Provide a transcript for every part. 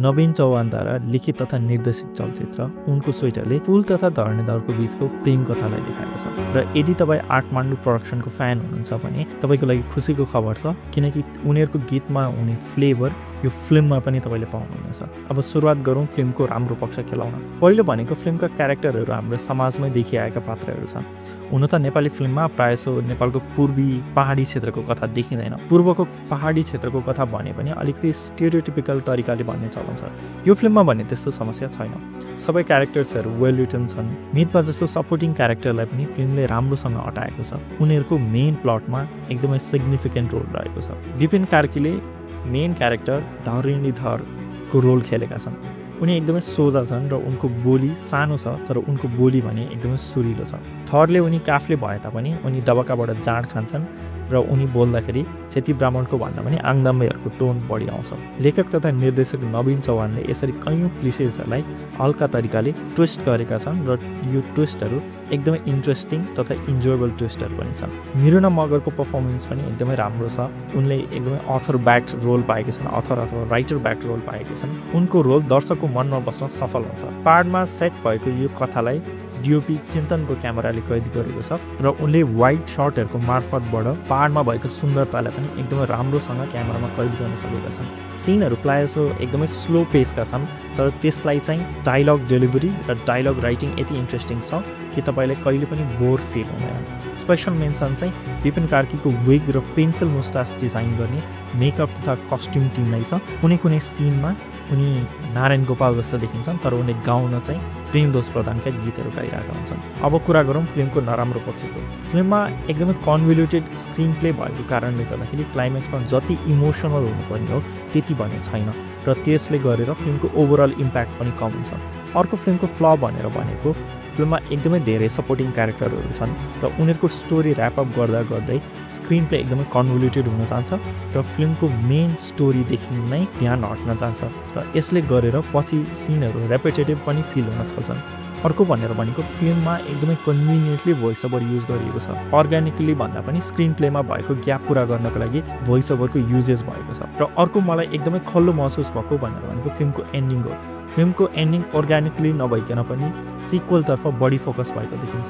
नवीन चौहानद्वारा लिखित तथा निर्देशित चलचित्र उनको स्वेटरले फुल तथा धरणीधरको बीचको प्रेम कथालाई देखाएको छ। र यदि तपाईँ आठमाण्डु प्रोडक्सनको फ्यान हुनुहुन्छ भने तपाईँको लागि खुसीको खबर छ, किनकि उनीहरूको गीतमा हुने फ्लेभर यो फिल्ममा पनि तपाईँले पाउनुहुनेछ। अब सुरुवात गरौँ फिल्मको राम्रो पक्ष खेलाउन। पहिलो भनेको फिल्मका क्यारेक्टरहरू हाम्रो समाजमै देखिआएका पात्रहरू छन्। हुन त नेपाली फिल्ममा प्रायःसो नेपालको पूर्वी पहाडी क्षेत्रको कथा देखिँदैन। पूर्वको पहाडी क्षेत्रको कथा भने पनि अलिकति स्टेरियोटिपिकल तरिकाले भन्ने चलन छ। यो फिल्ममा भने त्यस्तो समस्या छैन। सबै क्यारेक्टर्सहरू वेल रिटन छन्। मितमा जस्तो सपोर्टिङ क्यारेक्टरलाई पनि फिल्मले राम्रोसँग अटाएको छ। उनीहरूको मेन प्लटमा एकदमै सिग्निफिकेन्ट रोल रहेको छ। विपिन कार्कीले मेन क्यारेक्टर धरणीधरको रोल खेलेका छन्। उनी एकदमै सोझा छन् र उनको बोली सानो छ, तर उनको बोली भने एकदमै सुरिलो छ। थरले उनी काफले भए तापनि उनी डबकाबाट जाँड खान्छन् र उनी बोल्दाखेरि क्षति ब्राह्मणको भन्दा पनि आङदाम्बेहरूको टोन बढी आउँछ। लेखक तथा निर्देशक नवीन चौहानले यसरी कैयौँ क्लिसेजहरूलाई हल्का तरिकाले ट्विस्ट गरेका छन् र यो ट्विस्टहरू एकदमै इन्ट्रेस्टिङ तथा इन्जोयबल ट्विस्टहरू पनि छन्। मिरुना मगरको पर्फर्मेन्स पनि एकदमै राम्रो छ। उनले एकदमै अथर ब्याक्ड रोल पाएकी छन्, अथर अथवा राइटर ब्याक्ड रोल पाएकी छन्। उनको रोल दर्शकको मनमा बस्न सफल हुन्छ। पहाडमा सेट भएको यो कथालाई डिओपी चिन्तनको क्यामेराले कैद गरेको छ र उनले वाइड सर्टहरूको मार्फतबाट पहाडमा भएको सुन्दरतालाई पनि एकदमै राम्रोसँग क्यामेरामा कैद गर्न सकेका छन्। सिनहरू प्रायःसो एकदमै स्लो पेसका छन्, तर त्यसलाई चाहिँ डायलग डेलिभरी र डायलग राइटिङ यति इन्ट्रेस्टिङ छ कि तपाईँले कहिले पनि बोर फिल हुँदैन। स्पेसल मेन्सन चाहिँ विपिन कार्कीको विग र पेन्सिल मुस्टास डिजाइन गर्ने मेकअप तथा कस्ट्युम टिमलाई छ। कुनै कुनै सिनमा उनी नारायण गोपाल जस्तो देखिन्छन्, तर उनले गाउन चाहिँ प्रेमदोष प्रधानका गीतहरू गाइरहेका हुन्छन्। अब कुरा गरौँ फिल्मको नराम्रो पक्षको। फिल्ममा एकदमै कन्भोल्युटेड स्क्रिन प्ले भएको कारणले गर्दाखेरि क्लाइमेक्समा जति इमोसनल हुनुपर्ने हो त्यति भने छैन र त्यसले गरेर फिल्मको ओभरअल इम्प्याक्ट पनि कम हुन्छ। अर्को फिल्मको फ्ल भनेको फिल्ममा एकदमै धेरै सपोर्टिङ क्यारेक्टरहरू छन् र उनीहरूको स्टोरी ऱ्यापअप गर्दा गर्दै स्क्रिन प्ले एकदमै कन्भोल्युटेड हुन जान्छ र फिल्मको मेन स्टोरीदेखि नै ध्यान हट्न जान्छ र यसले गरेर पछि सिनहरू रेपिटेटिभ पनि फिल हुन थाल्छन्। अर्को भनेको फिल्ममा एकदमै कन्भिनियन्टली भोइस ओभर युज गरिएको छ। अर्ग्यानिकली भन्दा पनि स्क्रिन प्लेमा भएको ग्याप पुरा गर्नको लागि भोइस ओभरको युजेस भएको छ। र अर्को मलाई एकदमै खल्लो महसुस भएको भनेको फिल्मको एन्डिङ हो। फिल्मको एन्डिङ अर्ग्यानिकली नभइकन पनि सिक्वलतर्फ बढी फोकस भएको देखिन्छ।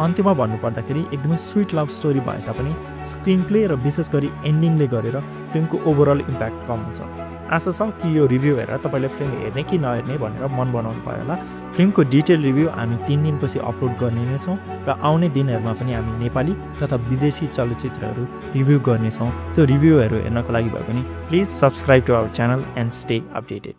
अन्त्यमा भन्नुपर्दाखेरि एकदमै स्विट लभ स्टोरी भए तापनि स्क्रिन प्ले र विशेष गरी एन्डिङले गरेर फिल्मको ओभरअल इम्प्याक्ट कम हुन्छ। आशा छ कि यो रिभ्यू हेरेर तपाईँले फिल्म हेर्ने कि नहेर्ने भनेर मन बनाउनु भयो होला। फिल्मको डिटेल रिभ्यू हामी 3 दिनपछि अपलोड गर्ने नै छौँ र आउने दिनहरूमा पनि हामी नेपाली तथा विदेशी चलचित्रहरू रिभ्यू गर्नेछौँ। त्यो रिभ्यूहरू हेर्नको लागि भए पनि please subscribe to our channel and stay updated.